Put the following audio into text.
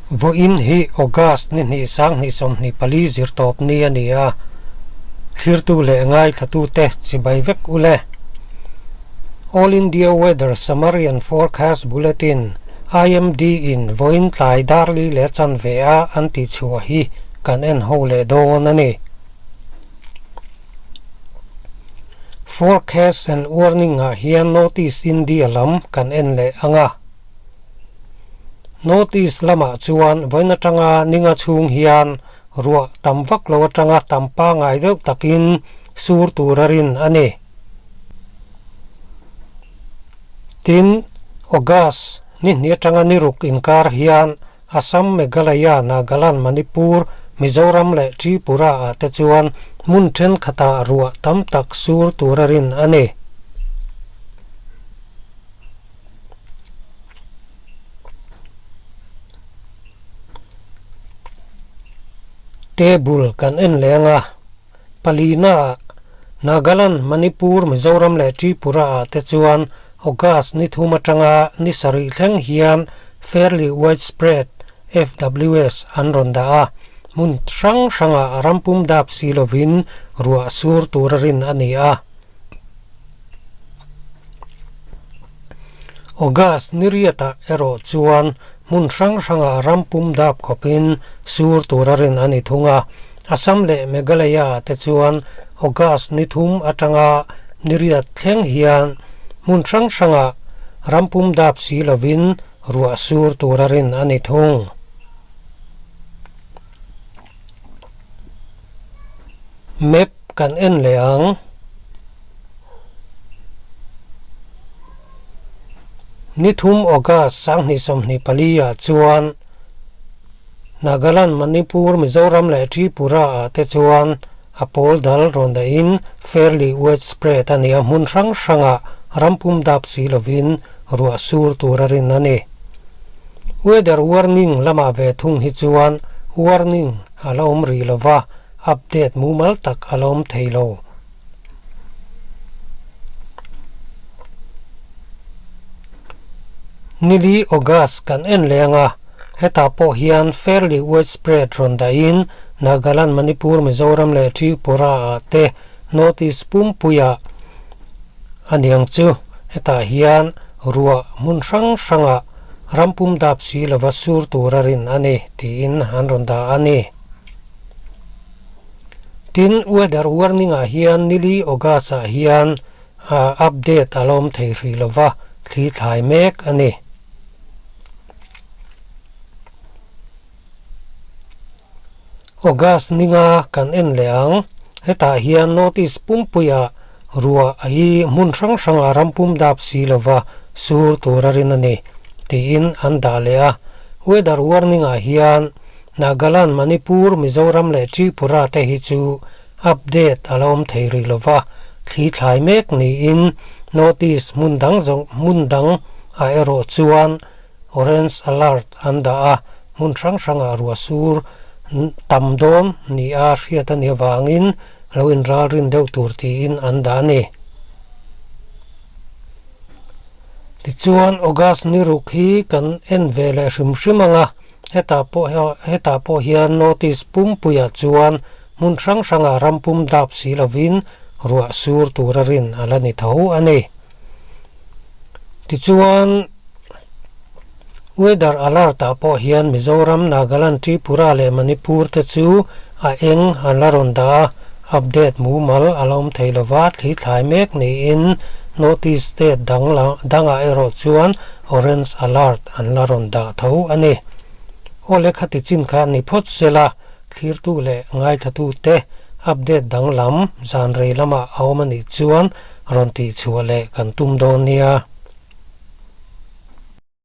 Vawiin hi August ni hnih sanghnih 24 zirtawp ni a ni a, thlirtu leh ngaithlatute chibai vek u le. All India Weather Summary and Forecast Bulletin, IMD, in vawiin tlai darli leh chanve a an tihchhuah hi kan en ho leh dawn a ni. Forecast and Warning ah hian North East India lam kan en leh ang a. North East lamah chuan vawiin atanga ninga chhung hian ruah tam vak lo atanga tam pangngai deuh takin sur tur a rin a ni. Tin, August ni hnih atanga ni ruk inkar hian Assam, Meghalaya, Nagaland, Manipur, Mizoram leh Tripura ah te chuan hmun thenkhatah ruah tam tak sur tur a rin a ni. Table kan en leng a, palina ah Nagaland, Manipur, Mizoram leh Tripura ah te chuan August ni thum atanga ni sarih thleng hian Fairly Widespread, FWS, an rawn dah a, hmun hrang hrangah rampum dap si lovin ruah sur tur a rin a ni a. August ni riatah erawh chuan hmun hrang hrangah ram pum dap khawpin sur tur a rin a ni thung a. Assam leh Meghalaya-ah te chuan August ni thum atanga ni riat thleng hian hmun hrang hrangah ram pum dap si lovin ruah sur tur a rin a ni thung. Map kan en leh ang. Ni thum August 2024 ah chuan Nagaland, Manipur, Mizoram leh Tripura ah te chuan a pawl dal rawn dahin fairly widespread a ni a, hmun hrang hrangah ram pum dap si lovin ruah sur tur a rin a ni. Weather warning lamah ve thung hi chuan warning a la awm rih lova, update mumal tak a la awm thei lo. Nili August kan en leng a, hetah pawh hian fairly widespread rawn dahin Nagaland, Manipur, Mizoram leh Tripura ah te North East pumpuiah a niang chu. Hetah hian ruah hmun hrang hrangah ram pum dap si lova sur tur a rin a ni tiin an rawn dah a ni. Tin, weather warning ah hian nili August ah hian update a la awm thei hrih lova thli thlai mek a ni. August ninga kan en leh ang. Hetah hian North East pumpuiah ruah hi hmun hrang hrangah ram pum dap si lova sur tur a rin a ni tiin an dah leh a. Weather warning ah hian Nagaland, Manipur, Mizoram leh Tripura te hi chu update a la awm thei rih lova, thli thlai mek niin North East hmun dang zawng hmun dang ah erawh chuan Orange Alert an dah a, hmun hrang hrangah ruah sur tam dawn ni a hriat a nih avangin lo inralrin deuh tur tiin an dah a ni. Tichuan August ni ruk hi kan en ve leh hrim hrim ang a. Hetah pawh hetah pawh hian notice pumpuiah chuan hmun hrang hrangah ram pum dap si lovin ruah sur tur a rin a la ni tho a ni. Tichuan weather alert ah pawh hian Mizoram, Nagaland, Tripura leh Manipur te chu a eng an la rawn dah a, update mumal a la awm thei lova thli thlai mek niin North East state dang dangah erawh chuan Orange alert an la rawn dah tho a ni. Aw le khati chin kha ni phawt sela, thlirtu leh ngaithlatute update danglam zan rei lamah a awm a nih chuan rawn tihchhuah leh kan tum dawn nia.